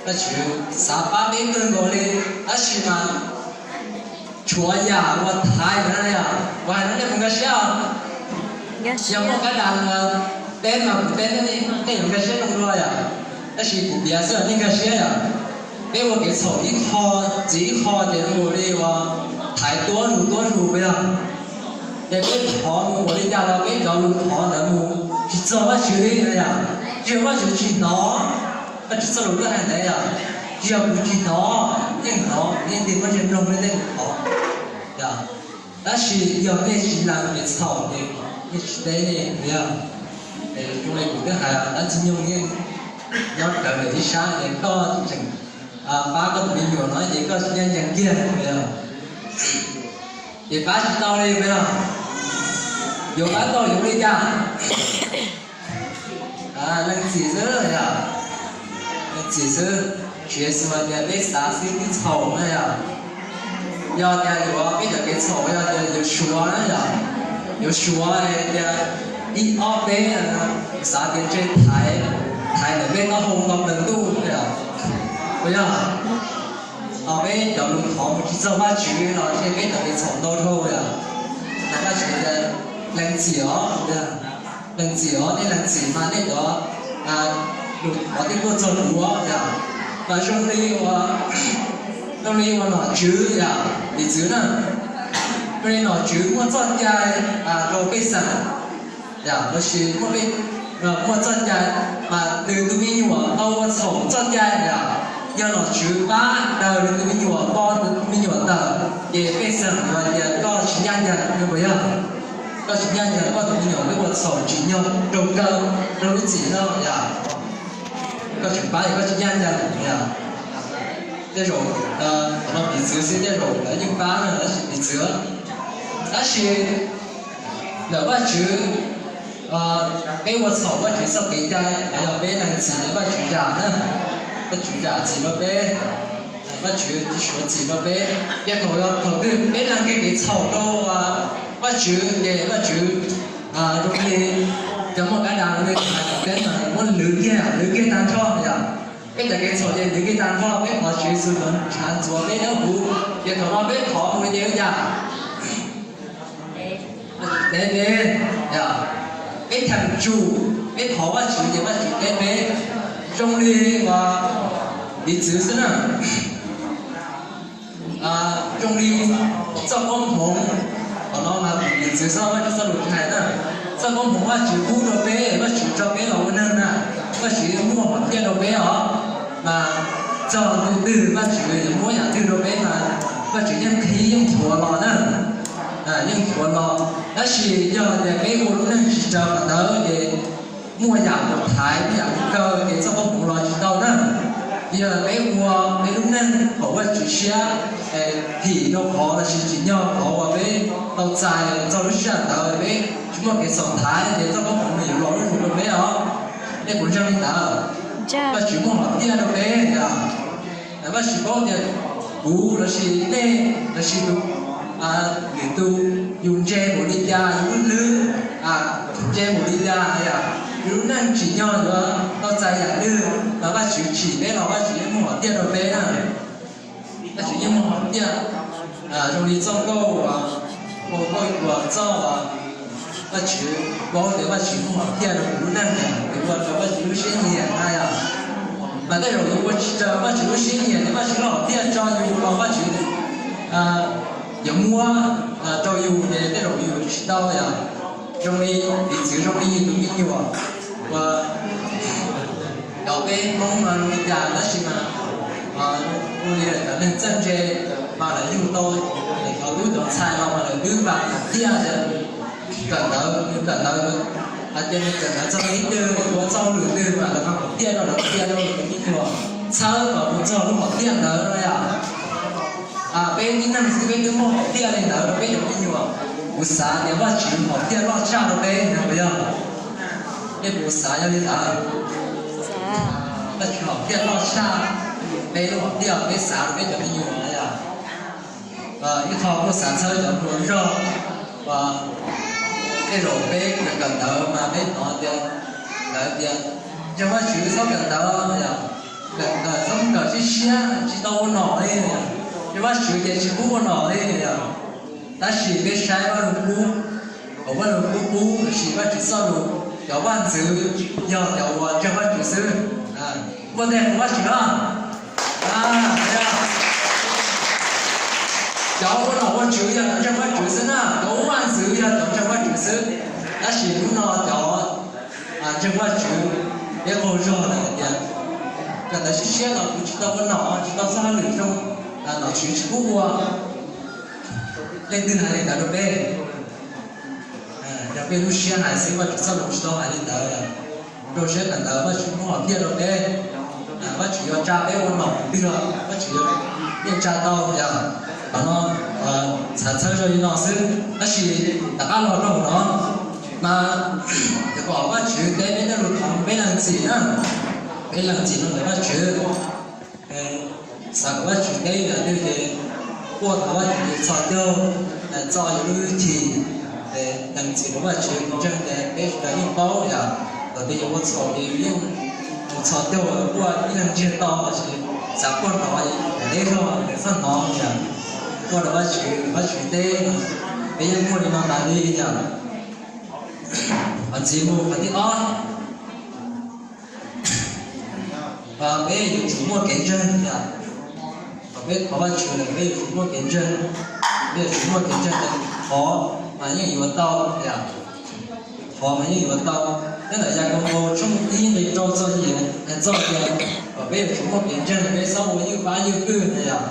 Vajtswv xav pab peb kawg nkaus li, tab sis mas tshuav yam uas thaiv na yom. Uas hais no nej puas nkag siab? Yog muaj kab das teb mas kuv teb nej, nej yuav nkag siab zoo dua yom. Tab sis kuv piav xwb nej nkag siab yom. Peb ua kev txhaum ib qho, txiv ib qho ces zoo li uas thaiv tuab lug tuab lug yom. Ces peb thov mus ua li cas los peb cov lus thov ntawd mus tsis txog Vajtswv li na yom. Tsis yog Vajtswv tsis hnov, Vajtswv txoj lus twb hais ntawd yom. Tsis yog kuv tsis hnov, yeej hnov, yeej tig muab ntsej mloog nej tej lus thov yom. Tab sis yog nej tsis lees kev txhaum ces nej tsis teb nej yom. Zoo li kuv twb hais dab tsi nyoog yeej nyob rawv ntawm ib sab ces koj tseem pab koj tus me nyuam no ces koj tsis ncaj ncees kiag yom. Ces pab tsis tau li yog, yuav pab tau yuav li cas? Lees txim xwb yom, lees txim xwb. Tswv Yexus hais tias peb xav xwb twb txhaum na yom. Yog tias yuav peb cov kev txhaum yog tias yuav suav na yom, yuav suav tias ib ob peb xav tias ntshe thaiv, thaiv ntawm peb taub hau nto plaws ntuj na yom. Puas yog? Thaum peb cov lus thov mus tsis txog Vajtswv los ntshe peb cov kev txhaum ntau dhau yom. Mas Vajtswv tias lees txim os, lees txim os, nej lees txim mas nej cov lus thov twb tuaj txog kuv yom. Mas zoo li uas, zoo li uas nom tswv yom, piv txwv na, zoo li nom tswv muaj txoj cai rau pej xeem yom, los sis muaj, muaj txoj cai mas nws tus me nyuam tau ua txhaum txoj cai yom, yog nom tswv pab daws nws tus me nyuam, pab nws tus me nyuam tawm ces pej xeem yuav tias koj tsis ncaj ncees, puas yog? Koj tsis ncaj ncees, koj tus me nyuam twb ua txhaum tsim nyog raug kaw rau lub txim no yom. Koj tseem pab es koj tsis ncaj ncees yom. Tej zaum qhov no piv txwv xwb, tej zaum lawv yeej pab na, tab sis piv txwv. Tab sis ntawm Vajtswv, peb ua txhaum Vajtswv txoj kev cai, yog peb lees txim ces Vajtswv zam na, Vajtswv zam txim rau peb, Vajtswv tsis suav txim rau peb. Ces thaum, thaum twg peb lees kiag kev txhaum rau Vajtswv ces Vajtswv zoo li cov muaj kab das li hais tau peb mas muab lwv kiag, lwv kiag tag nrho yom. Peb cov kev txhaum ces lwv kiag tag nrho, peb thov Tswv Yexus kom ntshav ntxuav peb dawb huv, ces thaum no peb thov mus li ces ua cas? Tev peb, peb theem tsum, peb thov Vajtswv ces Vajtswv tev peb. Zoo li uas piv txwv xwb na, zoo li txoj koob hmoov, qhov no mas piv txwv xwb, Vajtswv txoj lus hais na, txoj koob hmoov Vajtswv pub rau peb, Vajtswv tso peb los ua neeg na, Vajtswv muaj hom phiaj rau peb os. Mas txog ntu twg Vajtswv yuav muab yam twg rau peb mas Vajtswv yeej qhib yeej thuav los na, yeej thuav los. Tab sis yog tias peb ua lub neej tsis raws qhov ntawd ces muaj yam mus thaiv, muaj yam mus kaw ces txoj koob hmoov los tsis tau na. Yog peb ua peb lub neej haum Vajtswv siab, phim rau qhov los sis tsim nyog qhov uas peb tau txais txog lub sij hawm ntawd, peb tsis muaj kev xav thaiv ces txoj koob hmoov nws yuav los zuj zus rau peb os. Nej puas ntseeg li ntawd? Vajtswv muaj hom phiaj rau peb yom. Vajtswv paub tias kuv los sis nej los sis tus, lwm tus, yus ntse npaum li cas, yus lub hlwb ntse npaum li cas, yus lub neej tsim nyog yuav tau txais yam twg mas Vajtswv tsim peb los Vajtswv yeej muaj hom phiaj rau peb na. Vajtswv yeej muaj hom phiaj, zoo li txoj nkauj, nkauj uas txoj, Vajtswv, paub tias Vajtswv muaj hom phiaj rau kuv lub neej, kuv ua raws Vajtswv lub siab nyiam na yom. Mas tej zaum yus ua tsis raws Vajtswv lub siab nyiam ces Vajtswv lub hom phiaj tso yus los Vajtswv yuav muab rau yus ces tej zaum yus tsis tau yom. Zoo li piv txwv zoo li yus tus me nyuam uas cov peb Hmoob no zoo li cas tab sis mas ua li lawm cov neeg txawj ntse mas lawv yug tau cov tub cov ntxhais los mas lawv twb vam hom phiaj tias kawm ntawv, kawm ntawv, hais tias nws kawm ntawv txog ib twg, ua txoj hauj lwm twg mas lawv vam hom phiaj rau lawv, hom phiaj rau lawv tus me nyuam, txhawb kom mus txog lub hom phiaj ntawd no yom. Peb tib neeg xwb peb twb muaj hom phiaj li ntawd rau peb cov me nyuam. Kuv xav tias Vajtswv hom phiaj loj tshaj rau peb na puas yog? Nej puas xav yog li ntawd? Vajtswv hom phiaj loj tshaj peb lub hom phiaj peb xav rau peb cov me nyuam na yom. Ib qho kuj xav txhawb cov hluas zog, tej zaum peb kawm ntawv mas peb hnov tias, lawv tias yog Vajtswv txhob kawm ntawv, txhob kawm siab tsis tau ua nom li, ntseeg Vajtswv ces tsis pub ua nom li. Tab sis peb saib Vaj Lug Kub, thaum Vaj Lug Kub pub, tiam sis Vajtswv txoj lus, cov vaj ntxwv yog cov uas ntseeg Vajtswv xwb. Muaj tej qhov Vajtswv no, cov ua nom ua tswv yog cov ntseeg Vajtswv xwb na, cov vaj ntxwv yog cov ntseeg Vajtswv xwb. Tab sis hnub no cov ntseeg Vajtswv, peb qaug zog lawm hais tias, kawm ntawv siab siab los kuv tsis tau ua nom, tsis tau txoj hauj lwm zoo, nom tswv tsis pub ua. Leej twg hais li ntawd rau peb? Yog peb lub siab hais xwb, Vajtswv txoj lus tsis tau hais li ntawd. Rau siab kawm ntawv Vajtswv muab hom phiaj rau peb, Vajtswv yuav tsa peb ua nom twg los Vajtswv yuav yeej tsa tau yom. Qhov no txhais txhawb zog li no xwb, tab sis tom qab los rau no mas, kom Vajtswv teb peb tej lus thov peb lees txim na, peb lees txim rau ntawm Vajtswv. Xav kom Vajtswv teb yam twg ces quaj thov Vajtswv txhos caug, txo yus lub hwj chim, lees txim rau Vajtswv, ntseeg tias peb sawv daws yeej paub yom, thaum twg yus ua txhaum ces yus yeej mus txhos caug quaj ib leeg ntsiag to, tab sis xav quaj hnov, deb zog txhob hnov yom, quaj rau Vajtswv, Vajtswv teb, peb yeej muaj li no tas li yom. Qhov ntxiv mus qhov thib ob, peb yuav tsum muaj kev ntseeg yom. Thaum peb thov Vajtswv lawm peb yuav tsum muaj kev ntseeg, peb yuav tsum muaj kev ntseeg tias thov mas yeej yuav tau yom, thov mas yeej yuav tau. Nyob ntawm Yakaunpaus tshooj ib nqe rau txog yim hais txog tias kom peb yuav tsum muaj kev ntseeg, peb txhob ua ywj fab ywj fwj na yom.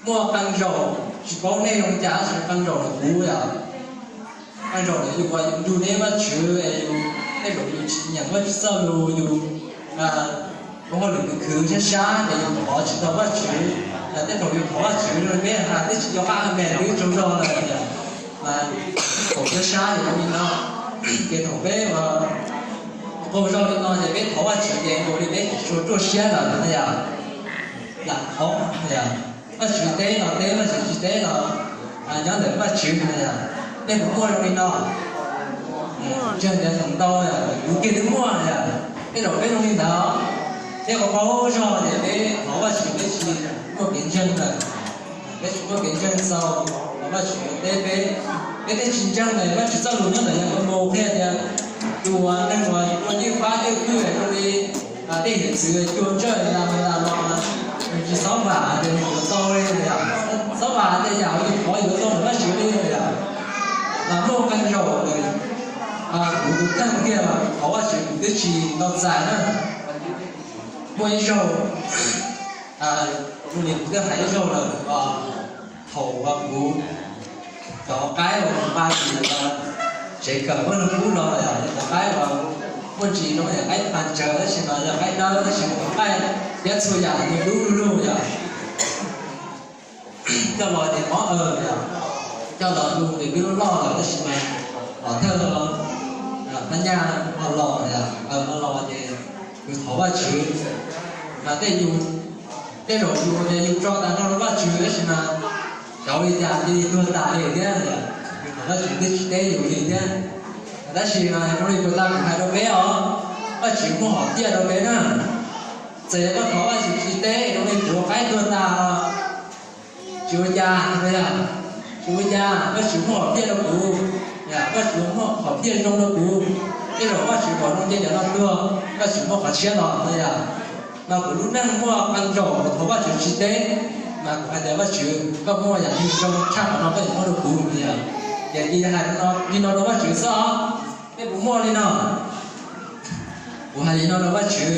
Muaj qee zaum tsis paub nej zoo cas tab sis qee zaum ntawm kuv yom, qee zaum ntawm yus uas yus nrug deb Vajtswv, tej zaum yus tsis nyeem Vajtswv txoj lus, yus ua hauj lwm khwv khwv sab sab ces yus thov tsis tau Vajtswv. Tej zaum yus thov Vajtswv peb hais twb tsis nco qab me twb tsaug zog lawm, thaum sab sab ces zoo li no. Ces thaum peb qaug zog li no ces peb thov Vajtswv ces nkaus li peb tsis tshua ruaj siab lawm na yom. Lam thov yom, Vajtswv teb los teb, Vajtswv tsis teb los nyob ntawm Vajtswv na yom. Nej puas muaj zoo li no? Ntseeg tias feem ntau yom, kuv kiag twb muaj yom. Tej zaum peb zoo li ntawd, peb qaug qaug zog ces peb thov Vajtswv peb tsis muaj kev ntseeg lawm, peb tsis muaj kev ntseeg txaus, Vajtswv teb peb, peb thiaj tsis ntseeg lawm. Vajtswv txoj lus nyob ntawm Yakaunpaus qhia tias tus uas neeg uas ua ywj fab ywj fwj zoo li tej hiav txwv cuag ntsawj tas tas los, nws tsis txhob vam tias nws yuav tau li, txhob vam tias yam uas nws thov yuav tau ntawm Vajtswv li yom. Mas muaj qee zaum kuv tus kheej kiag los kuv thov Vajtswv kuv twb tsis tau txais na. Muaj ib zaug, zoo li kuv twb hais ib zaug lawm, thaum uas kuv cov qaib uas kuv nqa mus tsev kawm Vaj Lug Kub los, cov qaib uas muaj ntsis zoo li qaib pas tsawv tab sis mas yog qaib dawb tab sis mas qaib thiab txhua yam nws dub lug lug yom. Coj los ces mob aws yom, coj los tu ces twb loj loj lawm tab sis mas pom thawj los, phab nyaj ho los, ho los ces yus thov Vajtswv, mas tej yus, tej zaum yus ces yus tso tas nrho rau Vajtswv tab sis mas cov li cas cia li tuag tas li thiab, yus thov Vajtswv twb tsis teb yus li thiab. Tab sis zoo li puag ta kuv hais rau peb os, Vajtswv muaj hom phiaj rau peb na. Txawm yog koj thov Vajtswv tsis teb, zoo li kuv qaib tuag tas los tsis ua cas, tsis ua cas, Vajtswv muaj hom phiaj rau kuv, Vajtswv muaj hom phiaj zoo rau kuv. Tej zaum Vajtswv pom zoo cia cov no tuag, Vajtswv muaj qhov tshiab los no yom. Mas kuv lub neej muaj qee zaum kuv thov Vajtswv tsis teb, mas kuv hais tias Vajtswv, koj muaj yam twg zoo tshaj qhov no koj yuav muab rau kuv no yom. Ces cia hais li no rau Vajtswv xwb os. Nej puas muaj li no? Kuv hais li no rau Vajtswv,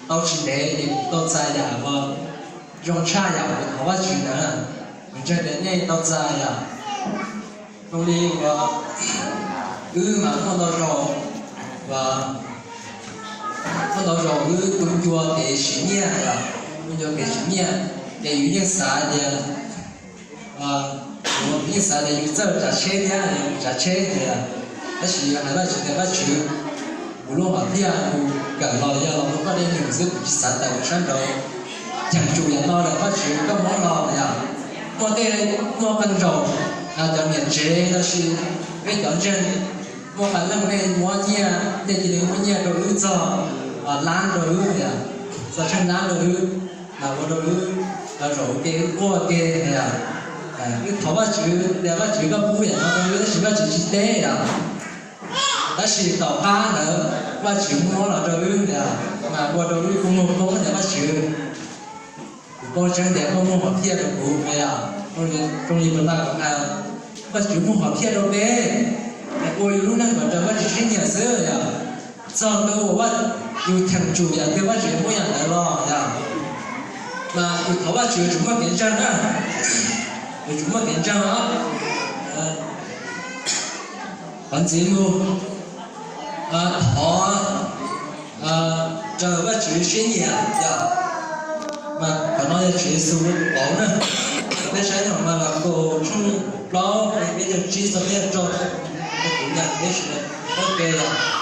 tau tsis ntev ces kuv tau txais yam uas zoo tshaj yam uas kuv thov Vajtswv ntawd. Kuv ntseeg tias nej tau txais yom. Zoo li uas wb mas muaj ntau zaus, muaj ntau zaus wb tu ncua kev siv nyiaj yom, tu ncua kev siv nyiaj, ces yus yeej xav tias, yus yeej xav tias yus txawj tsav tsheb thiab yus tsav tsheb tiag, tab sis yus hais Vajtswv tias Vajtswv, kuv lub hom phiaj kuv kawm los yog los ua koj dej num xwb, kuv tsis xav tawm sab nraud. Cheem tsum yam no lawm Vajtswv koj muab los yom. Muaj tej, muaj qee zaum cov niam tsev los sis peb cov ntseeg, muaj qee leej nej muab nyiaj, nej cia li muab nyiaj rau wb txog lab rau wb yom, txog tsheej lab rau wb. Mas ua rau wb los zaum ua ke, wb quaj ua ke, wb thov Vajtswv tias Vajtswv koj pub yam no rau wb tab sis Vajtswv tsis teb yom. Tab sis tom qab ntawd Vajtswv muab los rau wb, mas ua rau wb kuj mloog koob tias Vajtswv, kuv paub tseeb tias koj muaj hom phiaj rau kuv, zoo li puag ta kuv hais, Vajtswv muaj hom phiaj rau peb, ua yus lub neej kom raws Vajtswv siab nyiam xwb yom. Txog ntu uas yus cheem tsum yam twg Vajtswv muab yam ntawd los yom. Mas yus thov Vajtswv yuav tsum muaj kev ntseeg na, yuav tsum muaj kev ntseeg os. Qhov ntxiv mus, thov raws Vajtswv siab nyiam yom. Mas qhov no yog Tswv Yexus tus pauv na. Peb saib no mas Lukas tshooj plaub, peb caug tsib txog peb caug rau, kuv nyeem peb sawv daws paub ke yom.